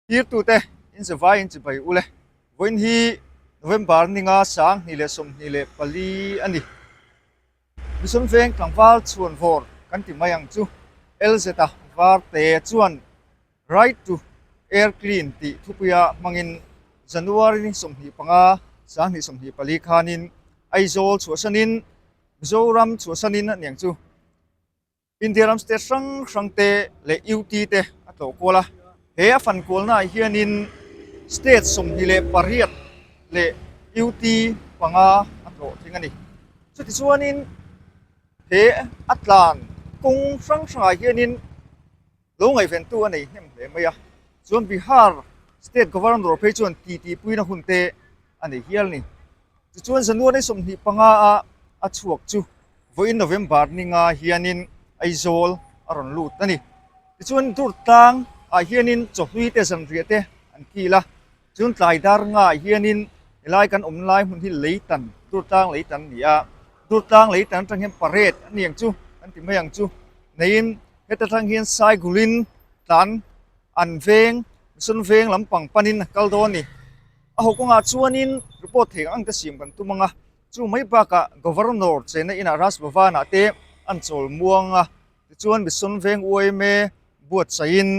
Tirtute in zavai in chibai ule. Vawiin hi November ninga 2024 a ni. Mission Veng tlangval chhuan vawr kan ti mai ang chu. LZ a varte chuan Right to Air Clean tih thupuia hmangin January ni 25, 2024 khanin Aizawl chhuahsanin Mizoram chhuahsanin a niang chu. India ram state hrang hrang te leh UT te a tlawh kual a, he a fan kualnaah hianin state 28 leh UT panga a tlawh tling a ni. Chutichuanin he a tlan kawng hrang hrangah hianin lo ngaihventu a nei hnem hle mai a, chuan Bihar state governor phei chuan titipuina hun te a nei hial a ni. Tichuan January 25 a a chhuak chu vawiin November ninga hianin Aizawl a rawn lut a ni. Tichuan Durtlang ah hianin chawhlui te zanriah te an kil a, chuan tlai dar nga ah hianin helai kan awm lai hmun hi Leitan, Durtlang Leitan a ni a, Durtlang Leitan atang hian parade a ni ang chu an ti mai ang chu neiin heta tang hian Saigulin tlan an veng, Mission veng lampang panin a kal dawn a ni. A haw kawngah chuanin report theih ang te siam kan tum ang a, chu mai bakah Governor chenna inah Raj Bhavan-ah te an chawl muang a, tichuan Mission Veng UMA buatsaihin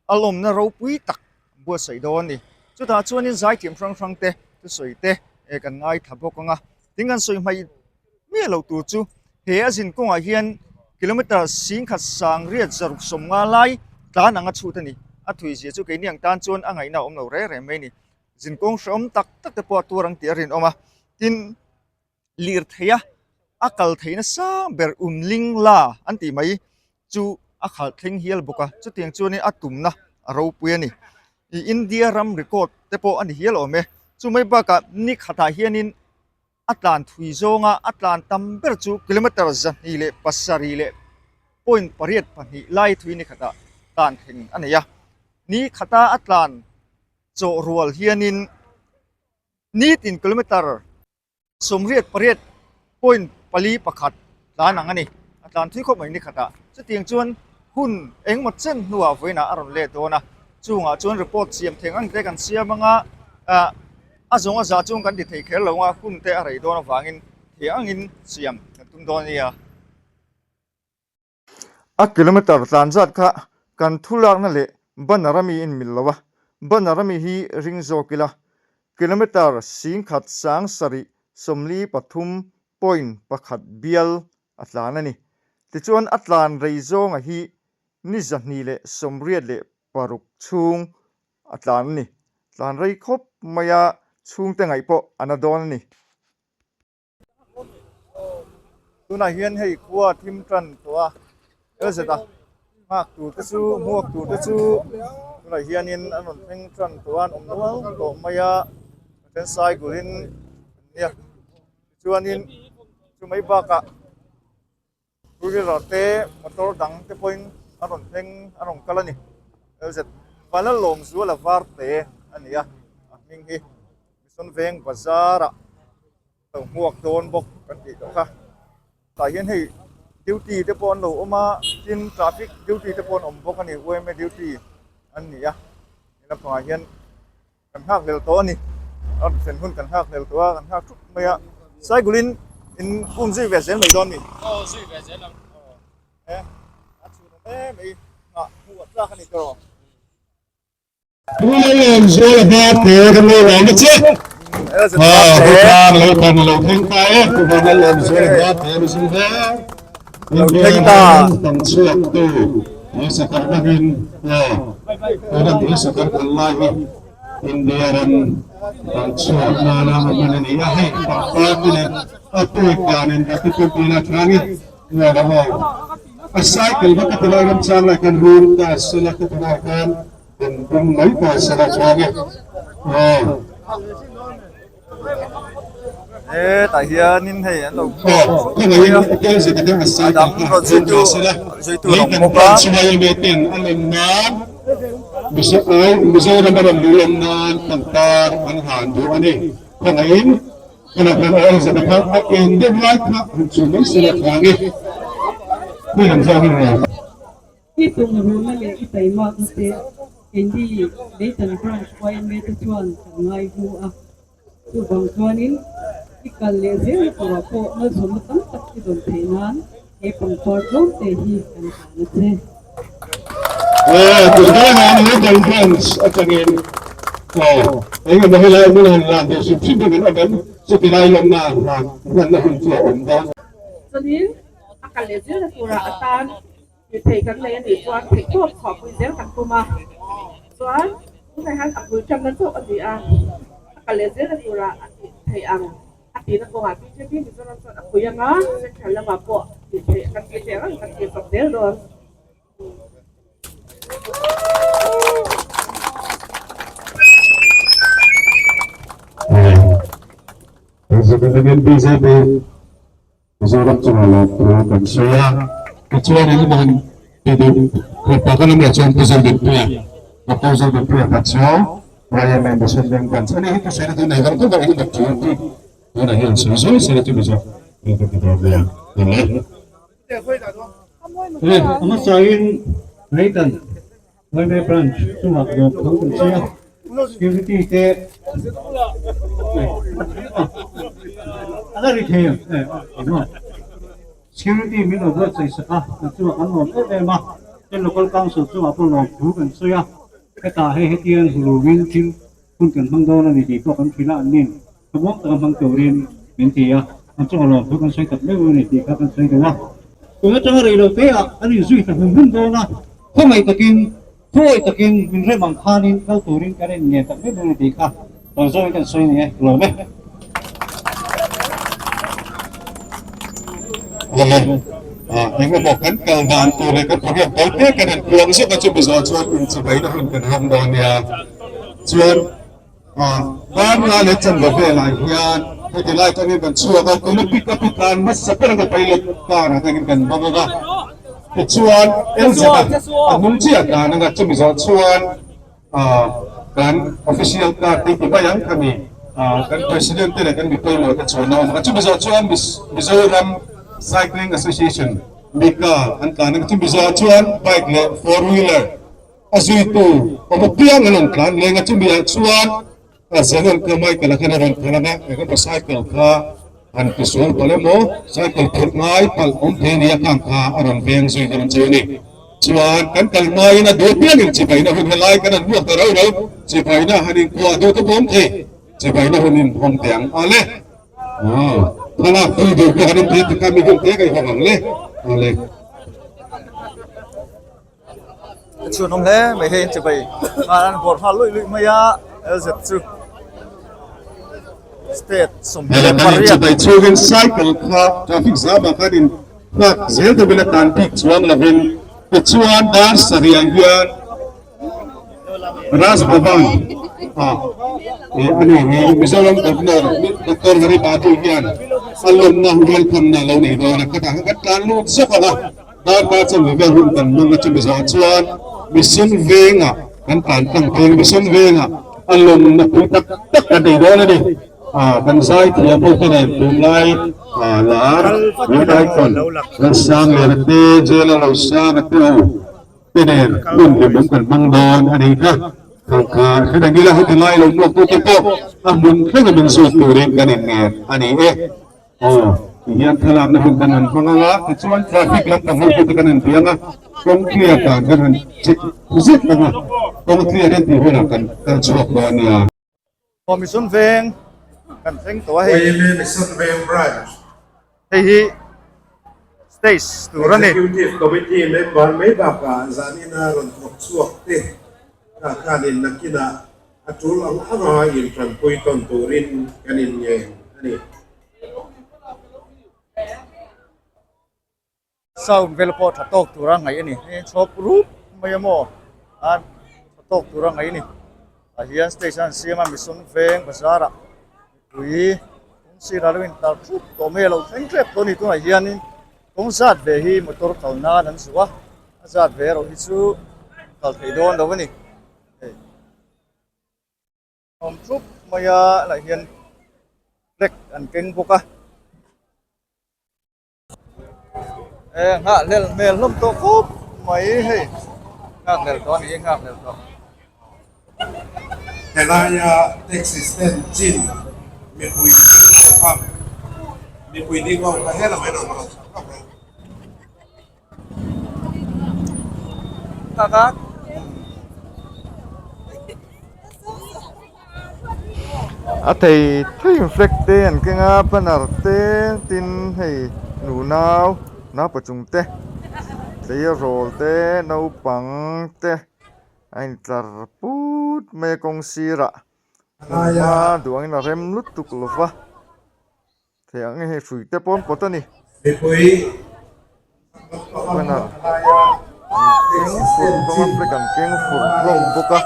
a lawmna ropui tak an buatsaih dawn a ni. Chutah chuanin zaithiam hrang hrang te thusawi te kan ngaithla bawk ang a, tin kan sawi hmaih miah loh tur chu he a zin kawngah hian kilometre 1650 lai tlan anga chhut a ni. A thui zia chu keini ang tan chuan a ngaihna a awm lo reng reng mai a ni. Zin kawng hrehawm tak tak te pawh a tuar ang tih a rinawm a, tin lirthei a a kal theihna sang ber Umling La an tih mai chu a khalh thleng hial bawk a, chutiang chuanin a tumna a ropui a ni. Ih India ram record te pawh a ni hial awm e. Chu mai bakah ni khatah hianin A tlan thui zawnga a tlan tam ber chu kilometre 207.82 lai thui ni khatah tlan thleng a nei a. Ni khata a tlan chawh rual hianin nitin kilometre 88.41 tlan ang a ni. A tlan thui khawp mai ni khatah. Chutiang chuan hun engemaw chen hnuah vawiinah a rawn let dawn a. Chungah chuan report siam theng ang te kan siam anga ah A zawng a zah chuan kan ti thei kher lo a, hun te a rei dawn avangin thei angin siam kan tum dawn a nia. A kilometer tlan zat kha kan thu lakna leh banner ami in mil lo a, banner ami hi ring zawk ila, kilometer 1773.1 bial a tlan a ni. Tichuan a tlan rei zawnga hi ni 286 chhung a tlan a ni. Tlan rei khawp mai a, chhungte ngaih pawh a na dawn a ni. Tunah hian hei khua a thim tan tawh a, helzet a nghak tur te chu hmuak tur te chu tunah hianin an rawn thleng tan tawh a, an awm nual tawh mai a, a then cycle in an nia tichuanin chumai bakah. Two wheeler te motor dang te pawhin a rawn thleng a rawn kal a ni lz Vanlalawm zuala var te a ni a a hming hi Mission Veng bazar ah lo hmuak dawn bawk kan tih tawh kha tah hian hei duty te pawh an lo awm a tin traffic duty te pawh an awm bawk a ni yma duty an ni a he lampangah hian. Kan nghak hlel tawh a ni. A rawn thlen hun kan nghak hlel tawh a, kan nghak thup mai a. Saigulin in um zui ve zel mai dawn mi? Aw zui ve zel ang. Aw e, a chhun awm em mai, nghah hmuh a tlak a ni tawh. Pu Lalawmzuala Varte ka lo lawm a che. Pu Tlang lo tan lo thleng ta e, Pu Lalawmzuala Varte mi zing hle. Lo thleng ta. Tang chhuak tu Tuisakar dangin aw tuna Tuisakar kan lai hi India ram tang chhuak nana a hman a ni a, hei pangpar te leh a pek danin a ti pawh ila thlangin uar a aw a cycle kha ka ti lai ram chang lai khan rul ta sela ka ti lai khan kan bung mai ta sela chuang e aw. Hetah hianin hei an lo a dang rawn zuitu zuitu an awm bawk a. I tumruhna leh i taimakna te. Keini Leitan Branch YMA te chuan kan ngai hmu a, chuvang chuanin i kal leh zelna turah pawh malsawmna tam tak i dawn theih nan he pangpar tlawmte hi kan hlan a che. Tunah Leitan Branch atangin eng emaw helai hmun han lan duh hrim hrim in an awm em? Chuti lai lawmna hlan hmanna hun chu a awm dawn. Chuanin a kal leh zelna turah a tan Mi thei kan nei a nih chuan theihtawp chhuahpui zel kan tum a, chuan tunah hian a bul tanna chauh a ni a, a kal leh zelna turah a tih theih ang a tihna kawngah bjp Mizoram chuan a pui ang a, central lamah pawh tih theih kan tih theih ang kan tih chawp zel dawn. Bjp Mizoram chungah lawmthu kan sawi a, tichuan engemaw han ti deuh khawpa kan awm leh chuan Pu Zodinpuia, Doctor Zodinpuia kha chu YMA Mission Bank Branch a ni hi thusawi na chu nei vang tawp a engemaw thu hi tunah hian sawi sawi se chumi chu kan ti dawn nia ni le. Hei a hmasain Nathan YMA Branch chungah lawmthu kan sawi a. Security te a la ri thei ang emaw security min lo buatsaih sak a kan chungah kan lawm em em a ten local council chungah pawh lawmthu kan sawi a hetah hei hetiang hulumin thil hun kan hmang dawn a ni tih pawh kan hrilh a an nin thlamuang taka hmang turin min ti a an chungah lawmthu kan sawi tak meuh a ni tih kha kan sawi deuh a tun atanga rei lo te ah an inzui ta hum hum dawn a khawngaih takin Thuawi takin min rem ang khanin kal turin kan in ngen tak meuh meuh a ni tih kha tawi zawngin kan sawi ni e, lawm e. Lawm e. Eng emaw kan kal dan tur leh kan program kal mek kan han puang zet a chumi zawh chuan inchibaina hun kan hawng dawn nia. Chuan Darna leh chanva velah hian heti lai atangin kan chhuak a, tuna pick up hi tlan hmasa ber anga pilot car atangin kan hmang ang a, tichuan LZ a a hnung chiah tlan anga chumi zawh chuan kan official car te ti mai ang khami kan president te leh kan mi pawimawh te chuan a awm ang a, chumi zawh chuan Mizoram Cycling Association Mika an tlan anga chumi zawh chuan bike leh four wheeler A zuitu awm apiang an rawn tlan leng a, chumi ah chuan a Zenon kha Michael-a khan a rawn thawn ang a, eng emaw cycle kha han ti sual palh emaw, cycle phurh ngai palh awm thei a ni a, khang kha a rawn veng zui dawn chu a ni. Chuan kan kal hmain a duh apiangin chibaina hun helai kan han hmuak ta rau rau, chibaina han inkuah duh te pawh awm thei, chibaina hun inhawng teh ang a le. Aw, thlalak pui duh pawh han inti tikha mi hun te ka inhawng ang le, a le. A chhunawm hle mai hei an che bai nghal an bawr nghal luih luih mai a LZ chu state 28 Bai chhungin cycle kha traffic zam ah khan in nghak zel deuhin a tan bik chuang lovin tichuan dar sarih ah hian Raj Bhavan ah a ni hi Mizoram Governor Doctor Hari Babu hian a lawmna welcome na lo nei dawn a khatah khan kan tlan lut zawk ang a. Darkar chanve vel hun kan hmang a chumi zawh chuan Mission Vengah kan tlan tlang thei a, Mission Vengah a lawmna pui tak tak kan nei dawn a ni. Kan zai thiam ho te nen tunlai lar Youth Icon Lalsangliana te, Jela Losanga te ho te nen hun hlimawm kan hmang dawn a ni kha. Thangkha hre ila heti lai lo hmuak tute pawh a hmun thlenga min zut turin kan inngen a ni e. Aw, ti hian thlalakna hun kan han hmang ang a, tichuan traffic lam pang ho te kan han biang a, kawng clear dan kan han check zet ang a, kawng clear en tih hunah kan kal chhuak dawn a nia. Aw Mission Veng kan thleng tawh a hei. YMA Mission Veng Branch. Hei hi stage tur a ni. Executive Committee member mai bakah zanina rawn thawk chhuak te kha khanin nakinah A tul ang anga intranpui tawn turin kan inngen a ni. Sound vel pawh tha tawk tura ngaih a ni. Hei chhawp rup mai a maw? A tha tawk tura ngaih a ni. Tah hian stage a an siam a, Mission Veng bazar ah mipui kawng sirah lo intar thup tawh mai a lo thleng tep tawh a ni. Tunah hianin kawng zat ve hi motor kal nan an zuh a, a zat ve erawh hi chu kal thei dawn lo a ni. Hei awm thup mai a lah hian flag an keng bawk a e nghah hlel hmel hlawm tawh khawp mai hei nghak hlel tawh a ni nghak hlel tawh. Helaia taxi stand chin mipui ding ho kha mipui ding ho kha helam in rawn rawn chhak hlauh rawh. A thei thei in flag te an keng a banner te tin hei nunau naupachung te tleirawl te naupang te a intlar put mai a kawng sirah hmunhma duh angin a rem lutuk lo va. Thei ang hei hrui te pawh an pawt a ni. Banner an keng fur hlawm a flag an keng fur hlawm bawk a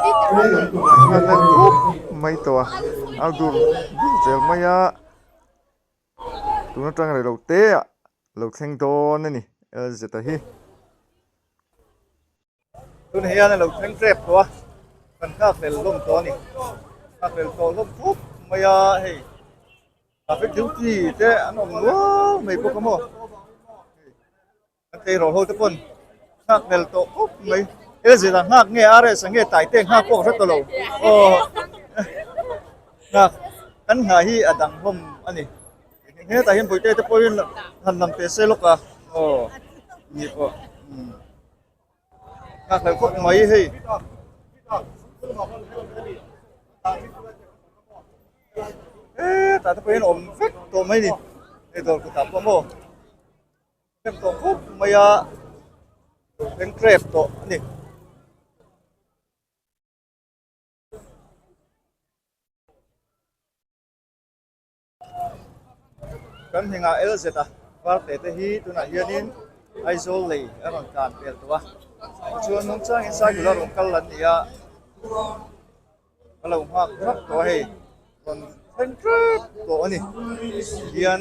an en khup mai tawh a a dur dur zel mai a tun atang rei lo te ah lo thleng dawn a ni LZ a hi. Tun hian a lo thleng tep tawh a, kan nghakhlel hlawm tawh a ni. Nghakhlel tawh hlawm khawp mai a hei traffic duty te an awm nual mai bawk a maw. Kan tleirawl ho te pawn nghakhlel tawh khawp mai. Elzeta nghak nge RS-a nge Taite nghak pawh ka hre tawh lo. Aw nghak kan nghah hi a dang hlawm a ni. Hetah hian Bawihte te pawhin han lam teh se lawk a aw ni pawh. Nghak hlel khawp mai hei. Hetah te pawh hian awm vek tawh mai ni. Hei dawr kutah pawh maw. Hnem tawh khawp mai a. Thleng trep tawh a ni. Kan hmingah LZ a varte te hi tunah hianin Aizawl lei a rawn tlan pel tawh a, tichuan nungchangin cycle a rawn kal an ni a, a lo nghak thap tawh a hei rawn thleng tep tawh a ni hian.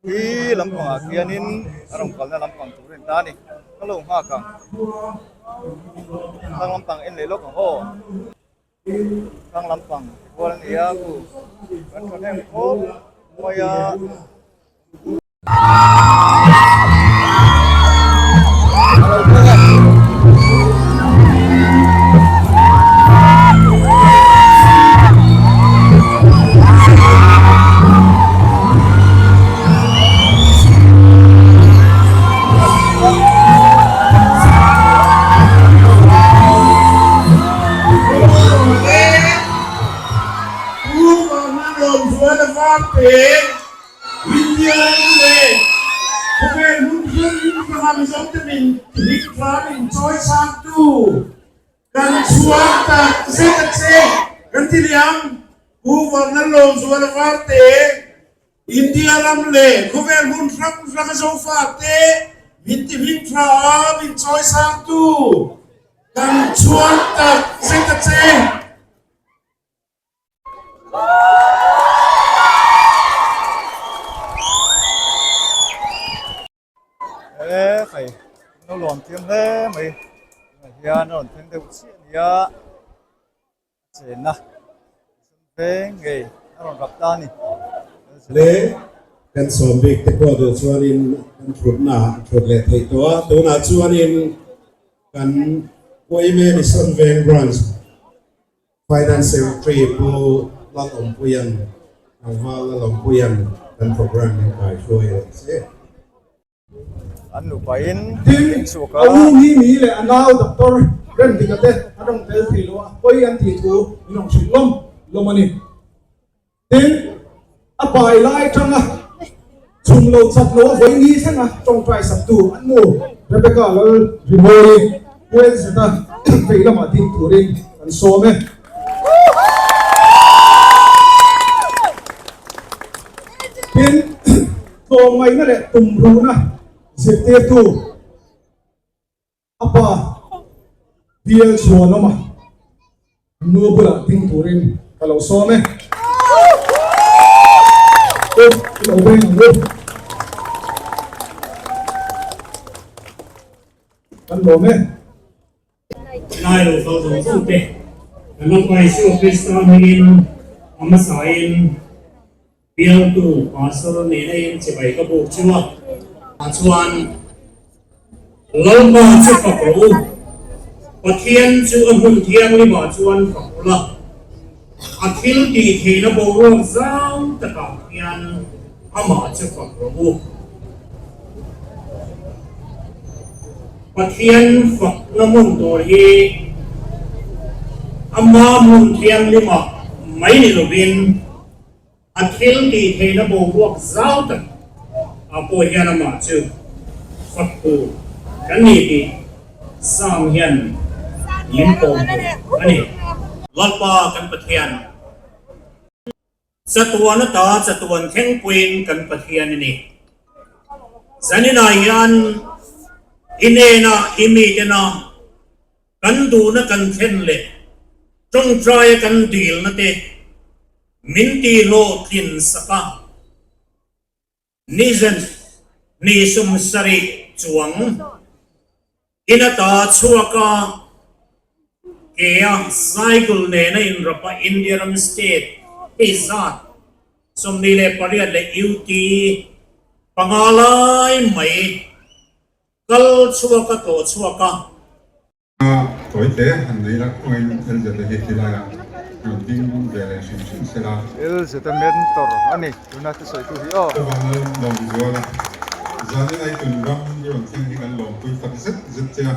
Hi lampangah khianin a rawn kalna lampang tur a ni ta a ni. Ka lo nghak ang. Thlang lampang en leh lawk ang aw. Thlang lampang kual a ni a ku kan tha hnem khawp mai a. Kan chhuak tak zet a che. Kan ti liam Pu Vanlalawmzuala Varte, India ram leh khawvel hmun hrang hrang a zofa te min ti hming tha a min chawi sangtu kan chhuak tak zet a che. He hei no lawm thiam hle mai tunah hian a rawn thleng deuh chiah a ni a chenna veng ngei a rawn rap ta a ni. Le kan sawm bik te pawh duh chuanin kan thutna ah thut leh theih tawh a tunah chuanin kan Uaime Mission Veng Branch Finance Secretary Pu Lalawmpuia'n Tlangval Lalawmpuia'n kan programme min kaihruai a ni se. An nupain Tin, chhuak a. a u hi mi leh a nau Doctor Remdika te an rawn tel thei lo a, pawi an tih thu min rawn hrilh lawm lawm a ni. Tin, a pai lai atanga chhum lo chat lo a vawi ni thleng a tawngtai saktu an nu Rebecca Lal Rimawi Puel zeta vei lamah ding turin kan sawm e. Tin, tlawmngaihna leh tumruhna zirtirtu a pa bial chhuanawma nu bulah ding turin ka lo sawm e. U, i lo veng ang u. Kan lawm e. Lai lo kal zawng zawng te, kan Lalpa Isua Krista hmingin a hmasain bialtu Pastor nena in chibai ka buk chu a. Chuan Lalpa chu fak rawh u. Pathian chu a hmun thianghlimah chuan fak ula, a thil tih theihna boruak zau takah hian amah chu fak rawh u. Pathian fakna hmun tur hi ama hmun thianghlimah mai ni lovin, A thil tih theihna boruak zau tak ah pawh hian amah chu fak tur kan ni tih Sam hian min pawm duh a ni. Lalpa kan Pathian, chatuan ata chatuan thlengpuiin kan Pathian i ni. Zaninah hian i hnena i mitena kan duhna kan thlen leh tawngtaia kan dilna te Min ti hlawhtlin sak a, Nizen ni 70 chuang in ata chhuak a, kea cycle nena inrap a India ram state hei zat 28 leh UT panga lai mai kal chhuak a tlawh chhuak a. Tawi te han nei la khawngain LZ-a hi ti laiah rawn ding ve leh hrim hrim se la. LZ-a mentor a ni tuna thusawitu hi aw. Chuvanga lawm zual a, zanin ai tun ram i rawn thleng hi kan lawmpui tak zet zet che a,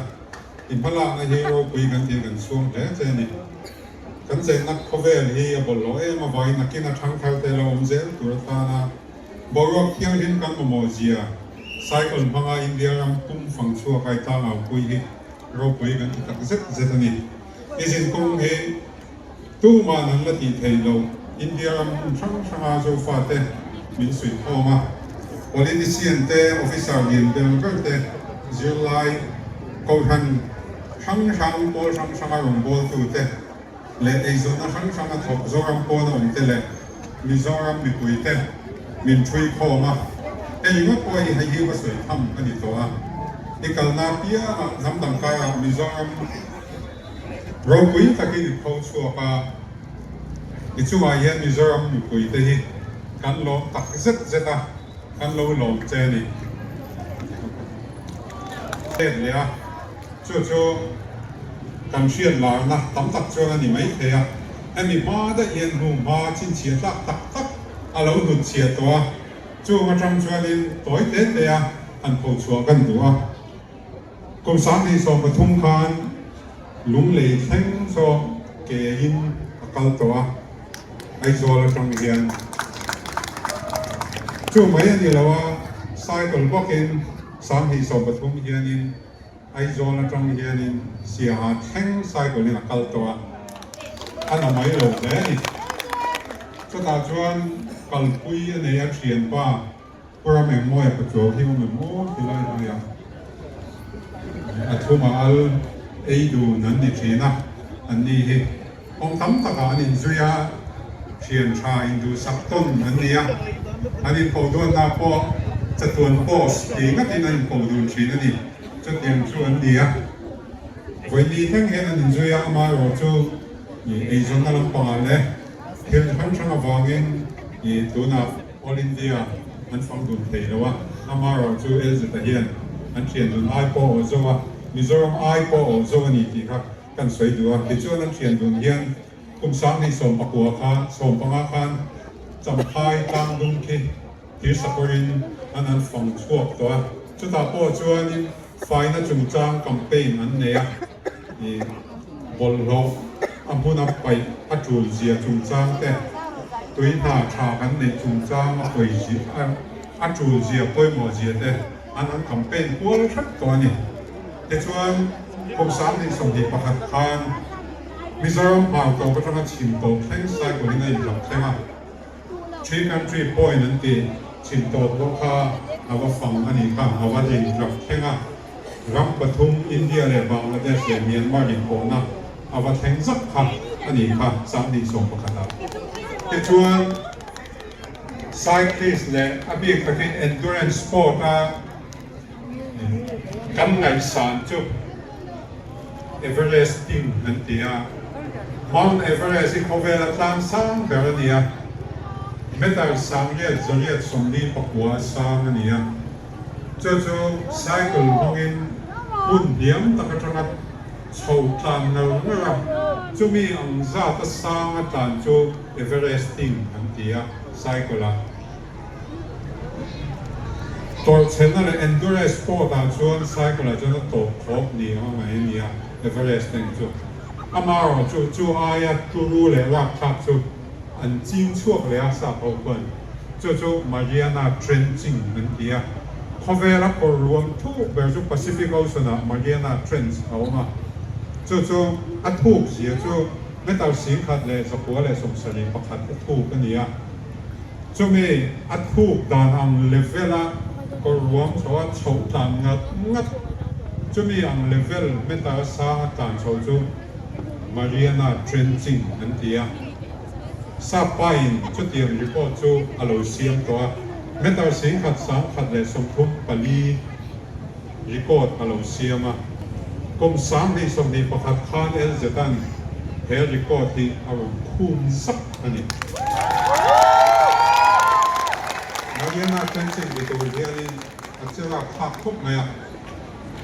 i hmalakna hi ropui kan tiin kan chhuang hle che a ni. Kan chenna khawvel hi a bawlhhlawh em avangin nakin a thangthar te lo awm zel tur atana boruak thianghlim kan mamawh zia cycle hmanga India ram pum fang chhuak ai tlangau pui hi Ropui kan ti tak zet zet a ni. I zin kawng hi tuman an la tih theih loh India ram hmun hrang hranga Zofate min suih khawm a, politician te, officer lian ber ber te, zirlai, kohhran hrang hrang, pawl hrang hranga rawngbawltu te leh eizawnna hrang hranga thawk Zoram pawna awm te leh Mizoram mipui te min ṭhui khawm a, hei ringawt pawh hi hei hi va sawi tham a ni tawh a. I kalna piangah hnam dang karah Mizoram ropui takin i pho chhuak a, i chungah hian Mizoram mipui te hi kan lawm tak zet zet a, kan lo lawm che a ni. Let leh a, chu chu kan hriat larna tam tak chuan a ni maithei a, hemi hma daih hian hnu hma chhinchhiah tlak tak tak a lo hnutchhiah tawh a, chung atang chuanin tawi te te a han pho chhuah kan duh a. Kum 2013 khan lunglei thleng chaw ke in a kal tawh a, Aizawl atang hian chu mai a ni lo a, cycle bawkin 2013 hianin Aizawl atang hianin Siaha thleng cycle in a kal tawh a, a na mai lo hle a ni. Chutah chuan kalpui a nei a thianpa Pu Ram Engmawia Pachuau hi awm em aw ti lai hnaiah a thuma al ei dun an ni thin a, an ni hi kawng tam takah an inzui a, thian tha induhsak tawn an ni a, an inko duatna pawh chatuan post ti ngatin an inko dun thin a ni. Chutiang chu an ni a, vawiini thleng hian an inzui a, amaherawhchu eizawnna lampangah leh thil hrang hrang avangin tunah All India an fang dun thei lo a, amaherawhchu LZ-a hian an thian dun ai pawh aw zo a, Mizoram ai pawh aw zo a ni tih kha kan sawi duh a, tichuan an thian dun hian kum 2019 khan 15 khan Champhai tlangdung khi thir sakawrin an han fang chhuak tawh a, chutah pawh chuanin faina chungchang campaign an nei a, ih bawlhhlawh a hmuna paih a tul zia chungchang te, tui hna tha kan neih chungchang a pawi zia a tul zia pawimawh zia te an han campaign kual hrep tawh a ni. Tichuan kum 2021 khan Mizoram hmar tawp atanga chhim tawp thleng cycle in a inhlap thleng a. Three country point an tih chhim tawp bawk kha a va fang a nih kha, a va ling tlak thleng a, ram pathum India leh Bangladesh leh Myanmar inpawhna a va thleng zak kha a nih kha 2011 ah. Tichuan cyclist leh a bik takin endurance sport a kan ngaihsan chu Everesting an ti a, Mount Everest hi khawvela tlang sang ber a ni a, meter 9849 a sang a ni a, chu chu cycle hmangin hmun hniam tak atanga. chho tlan ngar ngar a, chumi ang zat a sang a tlan chu Everesting an ti a, cycle ah. Tawrhchhelna leh endurance sport ah chuan cycle ah chuan a tawp khawp ni ang a ngaih a ni a, Everesting chu. Amaherawhchu chu aia turu leh rapthlak chu an ching chhuak leh a, sap ho khuan chu chu Mariana Trenching an ti a. Khawvela kawr ruam thuk ber chu Pacific Ocean ah Mariana Trench a awm a, chu chu a thuk zia chu meter 1171 a thuk a ni a. Chumi a thuk dan ang level a kawr ruam chho a chhoh tlan ngat ngat, chumi ang level meter sang a tlan chho chu Mariana Trenching an ti a. Sap pain chutiang report chu a lo siam tawh a, meter 1134 record a lo siam a. Kum 2021 khan LZ-a'n he record hi a rawn khum zak a ni. Mariana Trenching ti tur hianin a che rap thlak khawp mai a.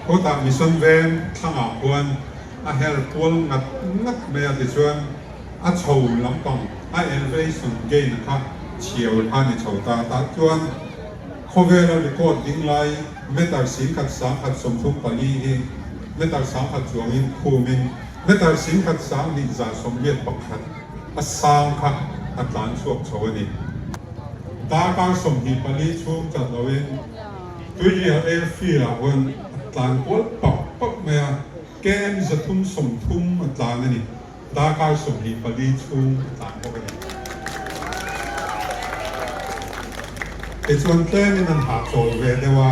Khawtah Mission Veng thlangah khuan a her kual ngat ngat mai a tichuan a chho lampang a elevation gain kha chhiau kha a ni chho ta tah chuan khawvela record ding lai meter 1134 hi meter 1000 chuangin khumin meter 11,281 a sang kha a tlan chhuak chho a ni. Darkar 24 chhung chat loin Tuirial Airfield ah huan a tlan kual pap pap mai a, KM 330 a tlan a ni. Darkar 24 chhung a tlan bawk a ni. Tichuan tlemin an hahchawl ve deuh a,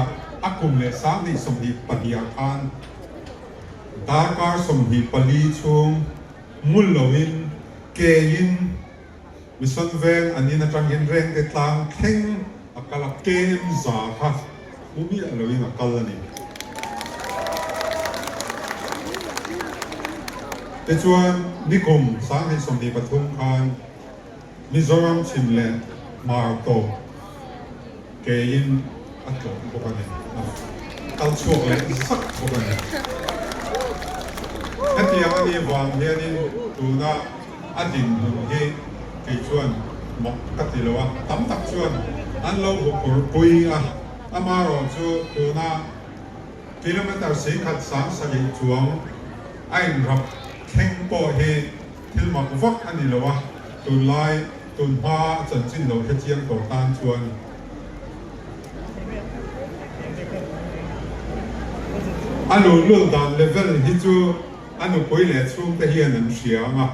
a kum leh 2022 ah khan darkar 24 chhung mul loin kein Mission Veng an in atang hian Rengte tlang thleng a kal a, KM za kha hmu miah loin a kal a ni. Tichuan nikum 2023 khan Mizoram chhim leh hmar tawp kein a tlawh bawk a ni. A kal chhuak leh zak bawk a ni. Hetiang a nih vang hianin tuna a dinhmun hi kei chuan mak ka ti lo a, tam tak chuan an lo hupur pui a, amaherawhchu tuna kilometre 11,700 chuang a inrap thleng pawh hi thil mak vak a ni lo a, tunlai tunhma chanchin lo hrechiang tawh tan chuan. A luhlul dan level hi chu a nupui leh chhungte hian an hria ang a,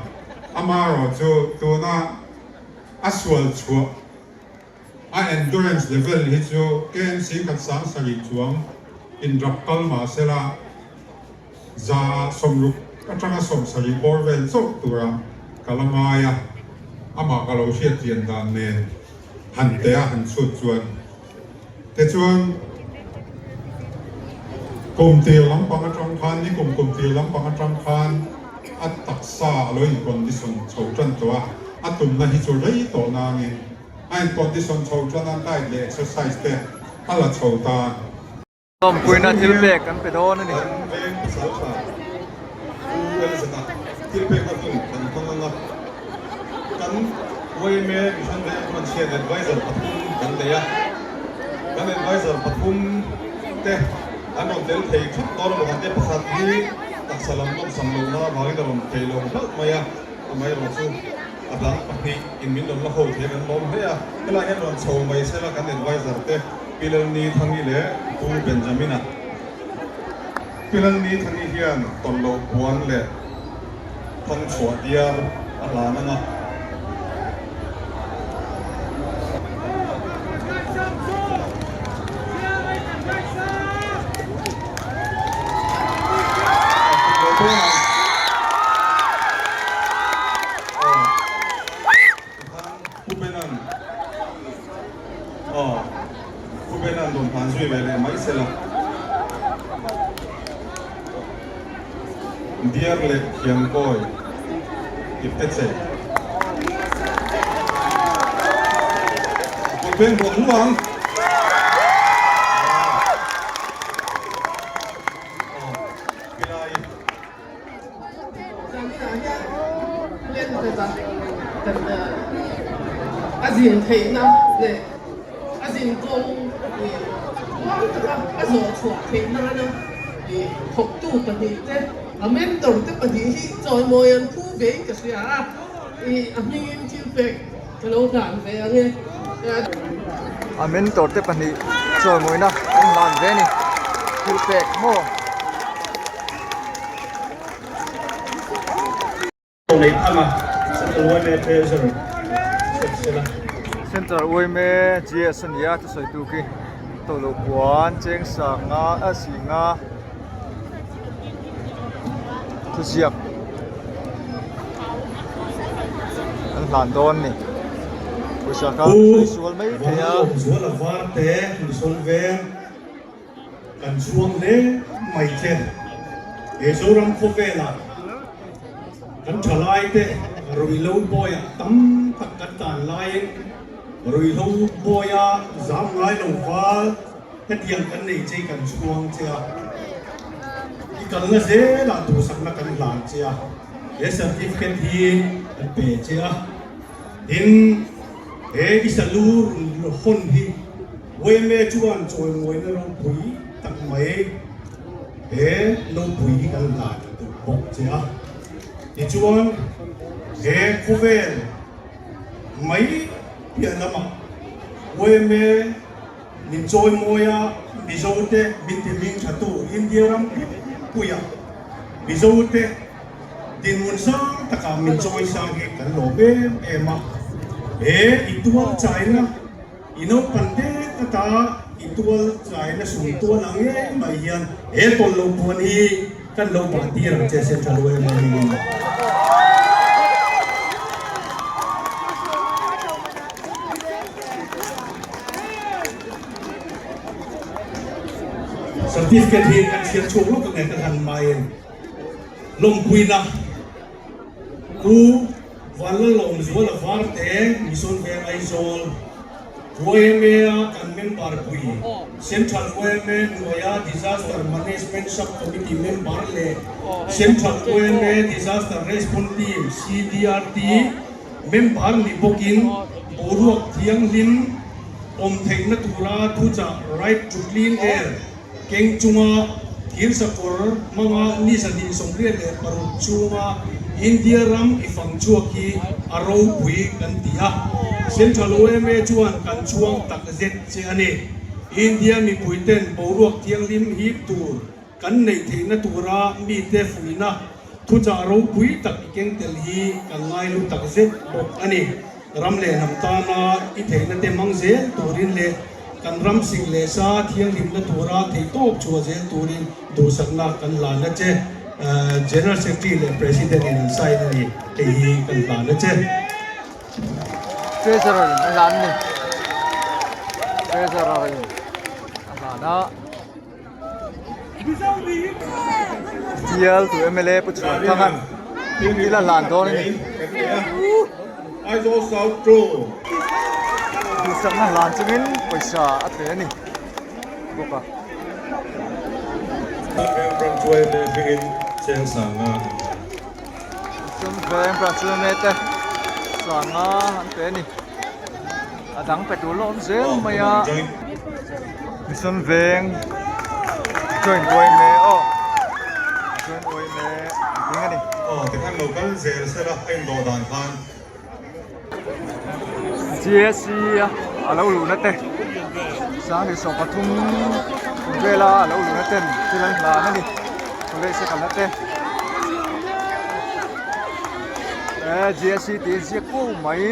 amaherawhchu tuna a sual chhuah a endurance level hi chu KMC 107 chuang inrap kal mah sela 60 atanga 70 bawr vel chauh tura ka la ngai a, amah ka lo hriat chian dan nen han teh a han chhut chuan tichuan kum tir lampang atang khan nikum kum tir lampang atang khan a taksa a lo in condition chho tan tawh a, a tumna hi chu rei tawh nangin a in condition chho tan a diet leh exercise te a la chho ta. Lawmpuina thil pek kan pe dawn a ni. Kan veng pasal tha Pu Elzeta thil pekna hun kan hmang ang a, kan yma Mission Veng Branch hian Advisor pathum kan nei a, kan Advisor pathum te an rawn tel thei thap dawn a maw kan tia pakhat hi taksa lam nawmsam lohna avangin a rawn thei lo hlauh mai a, amaherawhchu a dang pahnih in min rawn la ho thei a kan lawm hle a, helai hian rawn chho mai sela kan Advisor te Pi Lalni Thangi leh Pu Benjamina. Pi Lalni Thangi hian tawlhloh puan leh thang chhuah diar a hlan ang a. Pu Benan aw Pu Benan rawn hlan zui ve leh mai sela. Diar leh Thiankawi ipte che. Kut beng hluah hluah ang. Aw Pilai. Hetah hian Lenzeta kan a zin theihna leh a zin kawng tluang taka a zawh chhuah theih nana thawktu pahnihte, a mentor te pahnih hi chawimawi an phu vein ka hria a, a hmingin thil pek ka lo hlan ve ang e. A mentor te pahnih chawimawina an hlan ve a ni, thil pek maw? Central yma GS a ni a thusawi tu khi tawlh puan cheng sanga a singa thuziak an hlan dawn a ni pawisa kha sawi sual mai thei a. Kan chhuang hle mai che. He Zoram khawvelah kan thalaite ruihhlo bawiah tam tak kan tan laiin ruihhlo bawia zam ngai lo val hetiang kan nei che kan chhuang che a. I kalna zelah duhsakna kan hlan che a. He certificate hi kan pe che a. Tin, he i salu run hawn hi Yma chuan chawimawina ropui tak mai he nopui hi kan hlan duh bawk che a. Tichuan, he khawvel mai piah lamah yma min chawimawia Mizote min ti hming thatu India ram puipuia Mizote Dinhmun sang takah min chawi sang hi kan lawm em em a, he i tual chaina i naupan dek ata i tual chaina sum tual ang ngei mai hian he tawlh lo puan hi kan lo bah tir ang che Central yma hmingin. Certificate hi kan chhiar chhuak lawk ang e ka hlan hmain. Lawmpuina Pu Vanlalawmzuala Varte, Mission Veng Aizawl, YMA-a kan member pui, Central YMA hnuaia Disaster Management Sub-Committee member leh Central YMA Disaster Response Team, CDRT, member ni bawkin boruak thianghlim awm theihna tura thuchah Right to Clean Air, Keng chunga thirsakawr hmanga ni 286 chhunga India ram i fang chhuak hi a ropui kan ti a, Central yma chuan kan chhuang tak zet che a ni. India mipuiten boruak thianghlim hip tur kan neih theihna tura mite fuihna thuchah ropui tak i keng tel hi kan ngailu tak zet bawk a ni. Ram leh hnam tana i theihna te hmang zel turin leh kan ram sik leh sa thianghlimna tura theihtawp chhuah zel turin duhsakna kan hlan a che. General Secretary leh President in an sign a ni, hei hi kan hlan a che. Treasurer in a hlan a ni. Treasurer in a hlan a. Bial tu mla Pu Chhuanthanga'n thil a hlan dawn a ni. Duhsakna hlan chungin pawisa a pe a ni bawk a. Sumveng branch yma te sanga an pe a ni. A dang pe tur lawm zel mai a. Mission veng joint yma aw joint yma an ding a ni. Aw tikhan lo kal zel sela a indawh dan khan. GSC a lo luhna te 2013 kum vela a lo luhna ten thil an hlan a ni college a kalna te GSC tih inziak fo mai.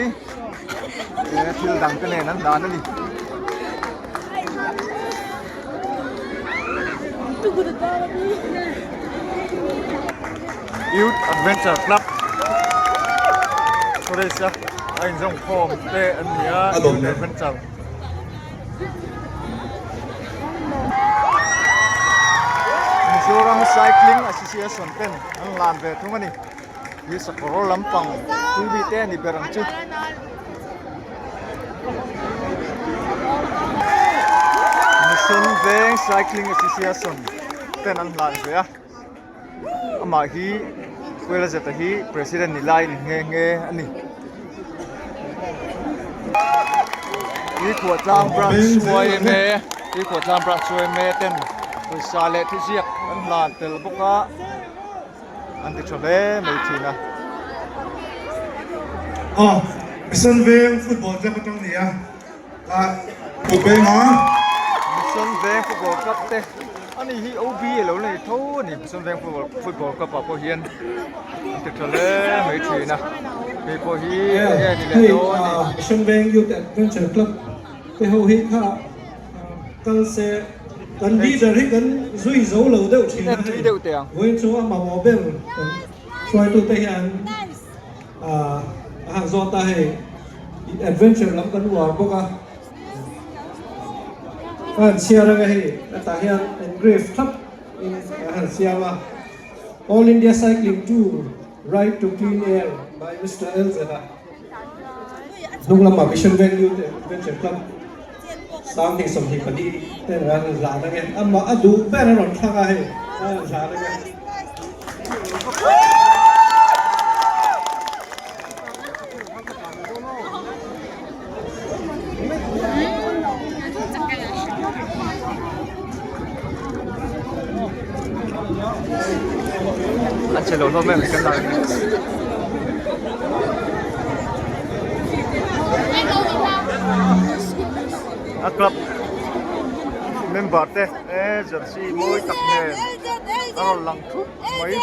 He thil dang te nen an hlan a ni. Youth Adventure Club College a a inzawm khawm te an ni a Youth Adventure Mizoram Cycling Association ten an hlan ve thung a ni. Hi sakawr lampang tui te a ni ber ang chu. Mission Veng Cycling Association ten an hlan ve a amah hi Pu Elzeta hi President ni lai ni nghe nghe a ni. Tuikhuahtlang Branch yma Tuikhuahtlang Branch yma ten pawisa leh thuziak an hlan tel bawk a, an ti tha hle mai thin a. Aw, Mission Veng Football Club atang ni a. Mission Veng Football Club te ani hi OB a lo nei tho a ni Mission Veng Football Club ah pawh hian an ti tha hle mai thin a hei pawh hi eng nge ni leh dawn a ni. Mission Veng Youth Adventure Club te ho hi kha kal se kan leader hi kan zui zo lo deuh thin a hei vawiin chu a mamawh ber kan hruaitute hian A han zawt a hei adventure lam kan uar bawk a, a han chhiar anga hei hetah hian engrave thlap in a han siam a, All India Cycling Tour Ride to Clean Air by Mister LZ a hnung lamah Mission Veng Youth Adventure Club 2022 ten an han hlan ange amah a duh ber a rawn thlak a hei a han hlan ange. An che lo hlawm em kan dah. A club member te e jersey mawi tak nen a rawn lang thup mai.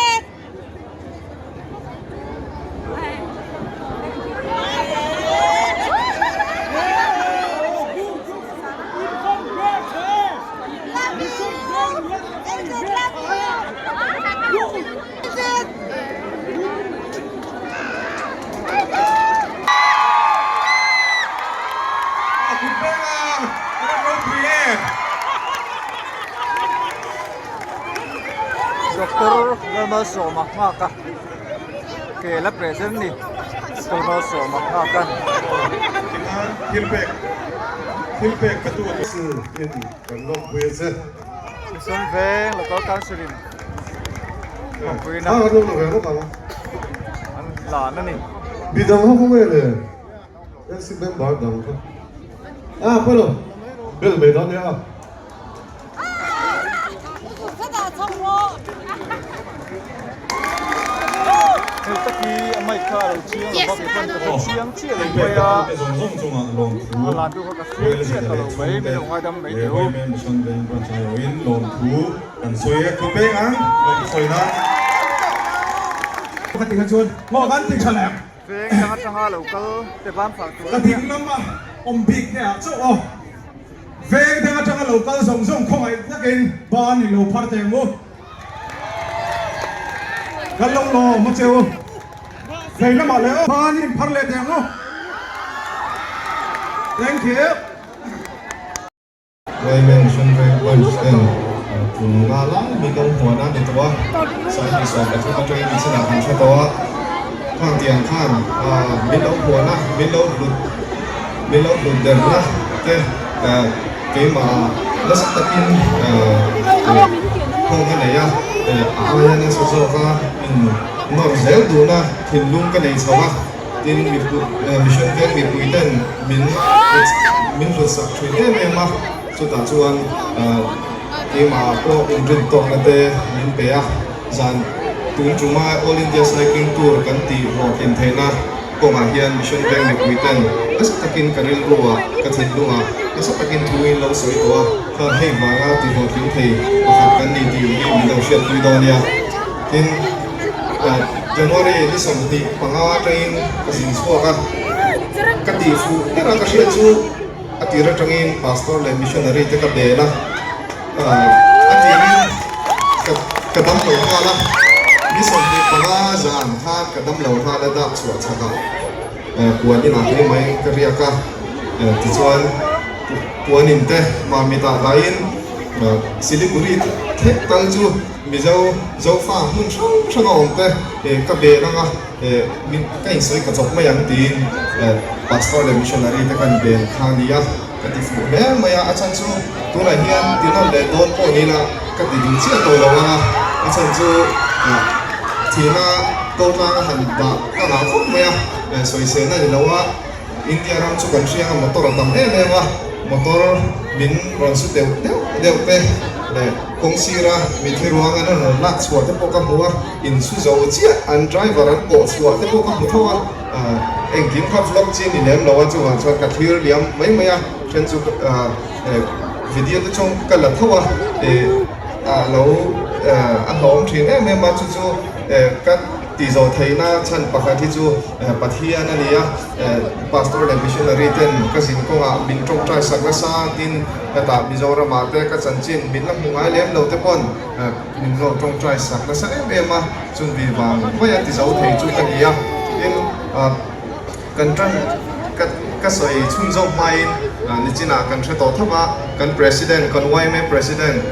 Doctor Lalmalsawma nghak a ke la present ni Doctor Malsawma nghak a. Thilpek thilpek ka tu in kan lawmpui a che. Mission Veng Local Council in lawmpuina an hlan a ni. Midang ho khaw nge le? NC member dang kha. Ah, pawilo. Bel mai dawn nia. Hei taki a mic kha a lo chiang lo va kei pawn ka hre chiang chiah lo mai a. A lan tu kha ka hriat chiah ta lo mai min lo ngaidam mai teh u. Veng dang atanga lo kal te van fah tur a nia. Ka ding lama awm bik te ah chauh aw. Veng dang atanga lo kal zawng zawng khawngaih takin ban i lo phar teh ang u. Kan lo lawm a che u. Vei lamah leh aw ban in phar leh teh ang u. Thank you. Women Mission Veng Branch ten tum nga lai mi kal hmuan a ni tawh a, Sanghi 13 atangin mi chinah kan hre tawh a, khang tiang khan min lo hmuan a, min lo hlut min lo hlut derna te keimah nasa takin nghawng a nei a, a aia nasa zawk a in nawr zel duhna thinlung ka nei chho a. Tin, Mission Veng mipui ten min min hlut sak thin em em a, chutah chuan keimah pawh inrin tawkna te min pe a, zan tun tuma All India Cycling Tour kan tih hlawhtlin theihna kawngah hian Mission Veng mipui ten nasa takin ka rilruah, ka thinlungah nasa takin thu in lo sawi tawh a, khan hei vanga ti hlawhtling thei pakhat kan ni tih hi min lo hriatpui dawn nia. Tin, January ni 25 atangin ka zin chhuak a, ka tih fuh ber a ka hriat chu a tir atangin Pastor leh Missionary te ka bel a, a tirin ka dam lo nghal a, ni 25 zan khan ka dam lo nghal a dak chhuah chhakah puan inah hle mai ka riak a, tichuan puan in te mamit ah dahin Siliguri thlek tal chu. Mizo Zofa hmun hrang hrang a awm te ka bel anga min ka insawi ka chawp mai ang tiin Pastor leh Missionary te kan bel kha a ni a, ka ti fuh hle mai a, a chhan chu tunah hian tinawn leh dawn pawh ni ila ka ti duh chiah tawh lo anga, a chhan chu thihna. To tlanga han dah ka ngah khawp mai a, sawisel a ni lo a, India ram chu kan hriang a motor a tam em em a, motor min rawn su deuh deuh deuh te leh kawng sira mithi ruang an rawn lak chhuah te pawh ka hmu a, in su zo chiah an driver an pawh chhuah te pawh ka hmu tho a, engkim kha vlog chi a ni lem lo a, chuvang chuan ka thlir liam mai mai a, then chu video te chuan ka la tho a, a lo a hlawm thin em em a, chu chu. Ka tih zawh theihna chhan pakhat hi chu Pathian a ni a, Pastor leh Missionary ten ka zin kawngah min tawngtai sak nasa tin hetah Mizoramah te ka chanchin min la hmu ngai lem lo te pawn min lo tawngtai sak nasa em em a, chumi vang maia ti zo thei chu ka ni a, tin kan tan ka ka sawi chhun zawk hmain nichinah kan hre tawh thap a, kan President kan yma President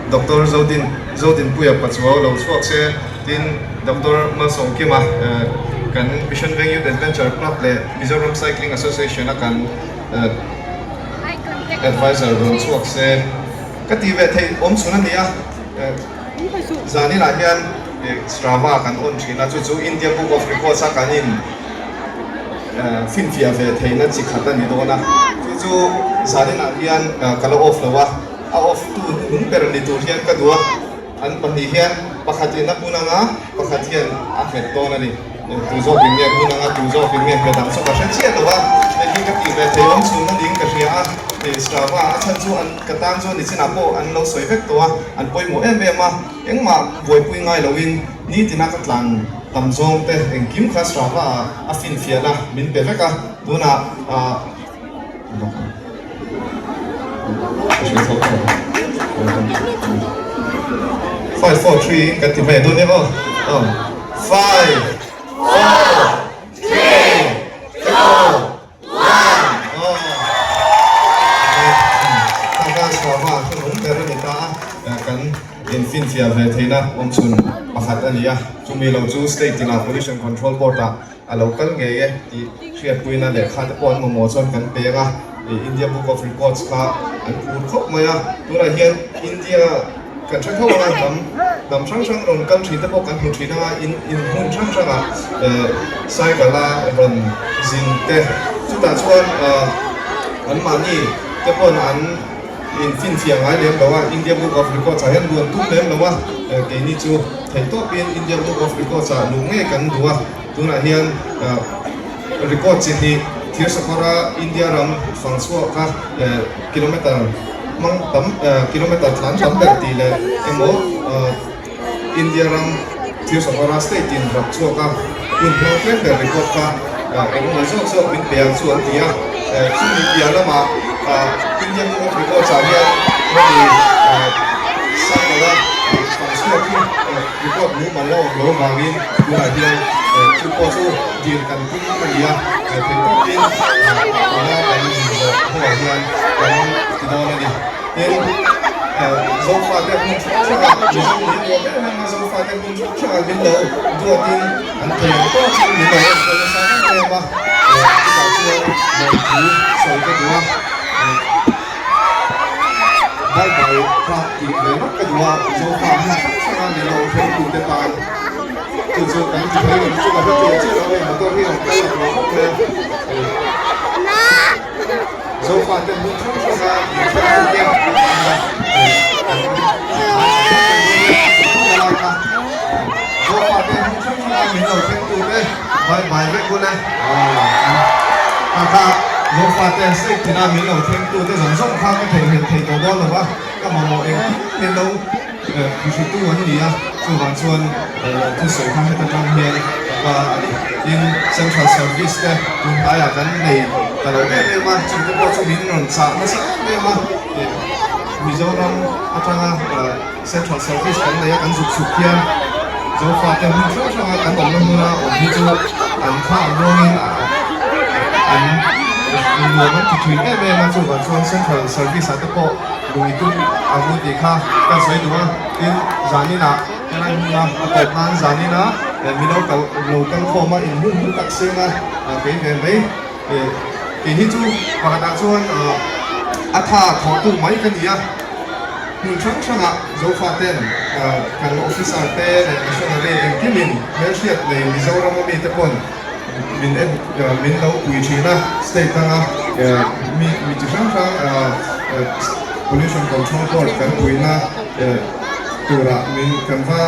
Doctor Zodin Zodinpuia Pachuau lo chhuak se, tin Doctor Malsawmkima kan Mission Veng Youth Adventure Club leh Mizoram Cycling Association a kan Advisor rawn chhuak se ka ti ve theih awm chhun a ni a, zaninah hian Strava kan on thin a, chu chu India Book of Records a kan in finfiah ve theihna chi khat a ni dawn a, chu chu zaninah hian ka la off lo a. A off tu hnung ber ni tur hian ka duh a, an pahnih hian pakhat in a hmun anga pakhat hian a nghet dawn a ni. Tu zawk in nge hmun anga tu zawk in nge nghet ang chu ka hre chiah lo a, hei hi ka tih ve thei awm chhun a ning ka hria a, hei Strava a chhan chu an ka tan chuan nichinah pawh an lo sawi vek tawh a, an pawimawh em em a, engmah buaipui ngai loin nitina ka tlan tam zawng te engkim kha Strava ah a finfiahna min pe vek a, tunah ah. Five, four, three, kan ti mai dawn em aw? Aw. Five, four, three, two, one. Aw. Kha Strava kha nung ber a ni ta a, kan infinfiah ve theihna awmchhun pakhat a ni a. Chumi lo chu state tinah Pollution Control Board-ah A lo kal ngei e tih hriatpuina lehkha te pawh an mamawh chuan kan peng a, India Book of Records kha an phur khawp mai a, tunah hian India kan hre tho anga hnam hnam hrang hrang rawn kal thin te pawh kan hmu thin anga in in hmun hrang hrangah cycle a rawn zin te chutah chuan anmahni te pawn an in finfiah ngai lem lo a, India Book of Records ah hian luan tum lem lo a, keini chu theihtawpin India Book of Records ah luh ngei kan duh a. Tunah hian record chi hnih thir sakawra India ram fang chhuak kha kilometer hmang tam kilometer tlan tam ber tih leh emaw India ram thir sakawra state in rak chhuak a hun hmang tlem ber record kha engemaw zawk zawk min pe ang chu an ti a. Chumi piah lamah India Book of Records ah hian hemi cycle a fang chhuak hi Report mumal la awm lo avangin tunah hian chu pawh chu dil kan tum a ni a, theih tawkin tuna kan zin zawh hnuah hian kan ti dawn a ni. Tin, Zofate hmun hrang hrangah Mizo nih nuam em em a, Zofate hmun hrang hrangah min lo duatin an thei ang tawkin min lo enkawl nasa em em a, chutah chuan lawmthu sawi ka duh a. Bye bye kha tih ve ngawt ka duh a, Zofa hmun hrang hrang a min lo hruaitu te tan chu chu kan ti thei lo chu ka hre chiah chiah lo hei motor hi a rawn kal lak lo khawp mai a, Zofa te hmun hrang hrang a min hruaitu te tan a Zofa te hmun hrang hrang a min lo thlengtu te bye bye vek ule kha kha Zofa te state tina min lo thlengtu te zawng zawng kha ka theihnghilh thei tawh dawn lo va, ka mamawh engkim min lo hruhrutu an ni a, chuvang chuan lawmthu sawi kha heta tang hian ka va a ni. Tin, Central Service te tun hnaiah kan nei ta lo em em a, chungte pawh chu min rawn chah nasa em em a, Mizoram atanga Central Service kan nei a, kan zuk chhuk hian Zofate hmun hrang hranga kan awmna hmuna awm hi chu an thla ang ruangin an nuam an ti thin em em a, chuvang chuan Central Service ah te pawh lui tum ang u tih kha kan sawi duh a, tin zaninah helai hmuna a tawp nan zaninah mi lo kal lo kal khawm a inhmun hmun tak seng a kei ve mai kei hi chu pakhatah chuan a tha thawhtu mai ka ni a. Hmun hrang hrangah Zofaten kan officer te leh missionary engkimin hmelhriat nei Mizoram a mite pawn min en min lo pui thin a, state danga mi mi chi hrang hrang Pollution Control Board kan puina turah min kan va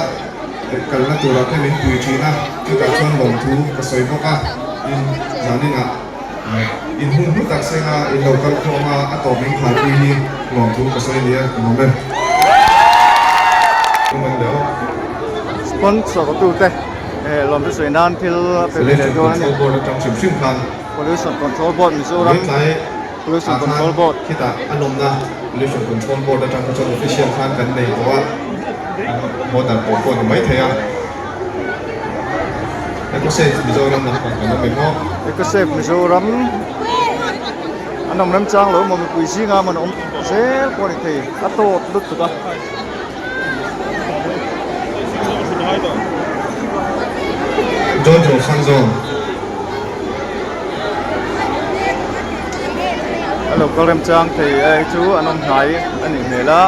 kalna turah te min pui thin a, chutah chuan lawmthu ka sawi bawk a, tin zaninah. In hun hlu tak senga in lo kal khawm a, a tawp min kharpui hi lawmthu ka sawi nia ka lawm e. Sponsor tute lawmthu sawi nan thil a pe ve leh dawn a ni. Pollution Control Board atang hrim hrim khan Pollution Control Board Mizoram Pollution Control Board khitah a nawmna Pollution Control Board atang kha chuan official khan kan nei tawh a, an haw dan pawh pawh a ni maithei a. Ecosafe Mizoram lampang kan awm em aw? Ecosafe Mizoram an awm remchang lo maw mipui zinga man awm zel pawh a ni thei a tawt lutuk a. Jojo Sanzon. A lo kal remchang thei a hei chu an awm hnai a nih hmel a.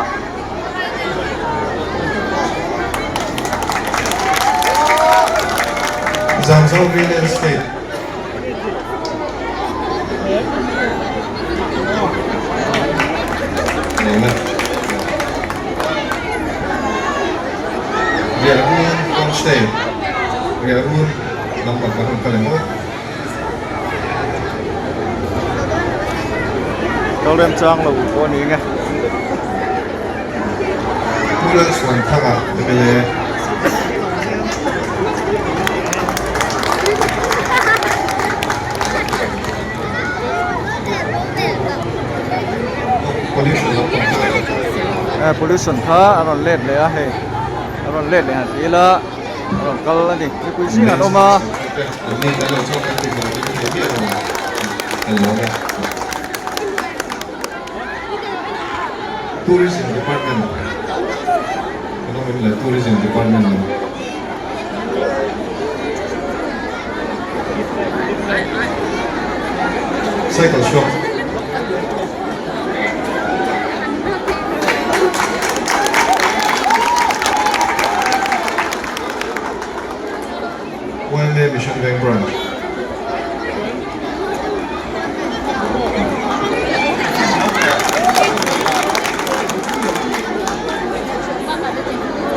Zamzo Real Estate. Riahhun Homestay. Riahhun lampang kan rawn kal em aw. Kal remchang lo pawh a ni nge. Pu Lalchhuan Thanga MLA. Pollution lampang kha. Eh pollution kha a rawn let leh a hei a rawn let leh han ti ila. A rawn kal a ni mipui zing an awm a. Tourism Department kan awm em le Tourism Department lam. Cycle shop. YMA Mission Veng Branch.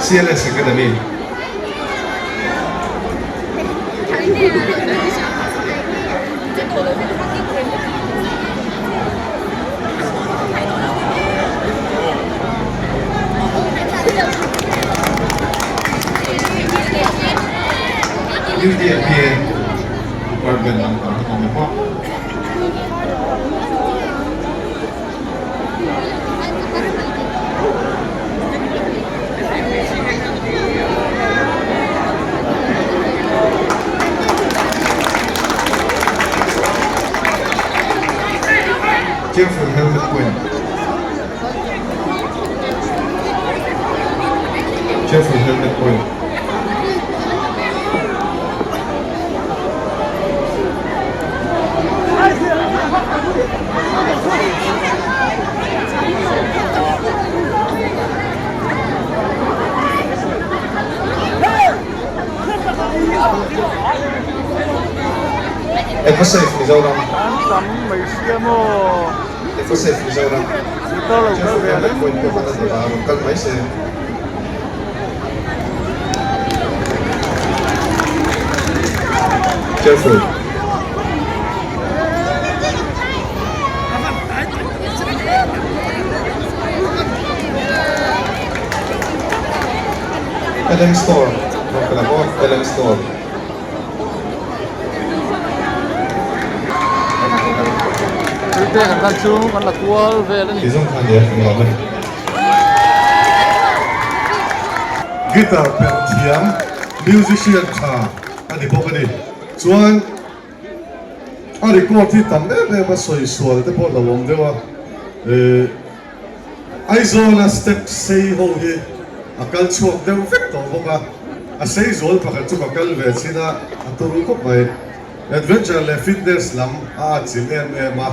CLS Academy. UDFPA Department lampang hi awm em aw. Cheerful Helmet Point Cheerful Helmet Point Ecosafe Mizoram An tam mai sia maw Ecosafe Mizoram Motor lo kal ve reng bawk sia Rawn kal mai se. Careful. LM Store. Rawn kal ang aw, LM Store. Tute kan lan chu kan la kual vel a ni. Ti zawng khan nia, kan lawm e. Guitar perh thiam, musician tha a ni bawk a ni. Chuan a record hi tam em em a sawi sual te pawh lo awm deuh a. Ehh Aizawl a step sei ho hi a kal chhuak deuh vek tawh bawk a, a sei zual pakhat chu ka kal ve chin a, a turu khawp mai. Adventure leh fitness lam a atchilh em em a.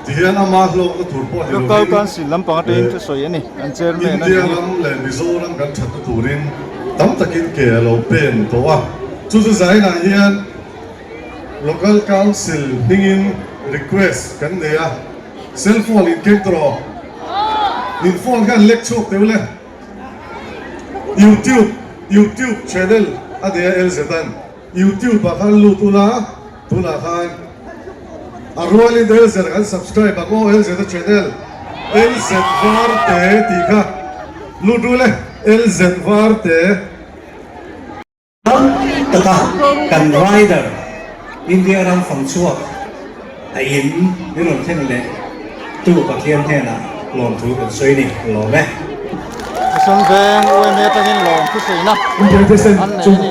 Tihian ama hlawkna tur pawh ni lovin, Local Council lampang atangin thusawi a ni, an chairman a ni. India ram leh Mizoram kan thatna turin tam takin ke a lo pen tawh a. Chu chu zainah hian Local Council hmingin request kan nei a, cell phone in keng tawh rawh. In phone kha an lek chhuak teuh le. YouTube YouTube channel a nei a LZ-an. YouTube ah khan lut ula, tunah khan a rualin LZ kan subscribe ang aw, LZ a channel LZ Varte tih kha lut ru le, LZ Varte. Tam taka kan rider India ram fang chhuak a in min rawn thlen leh tu Pathian hnenah lawmthu kan sawi ni lawm e. Mission Veng UMA atangin lawm thusawiina an nei a ni.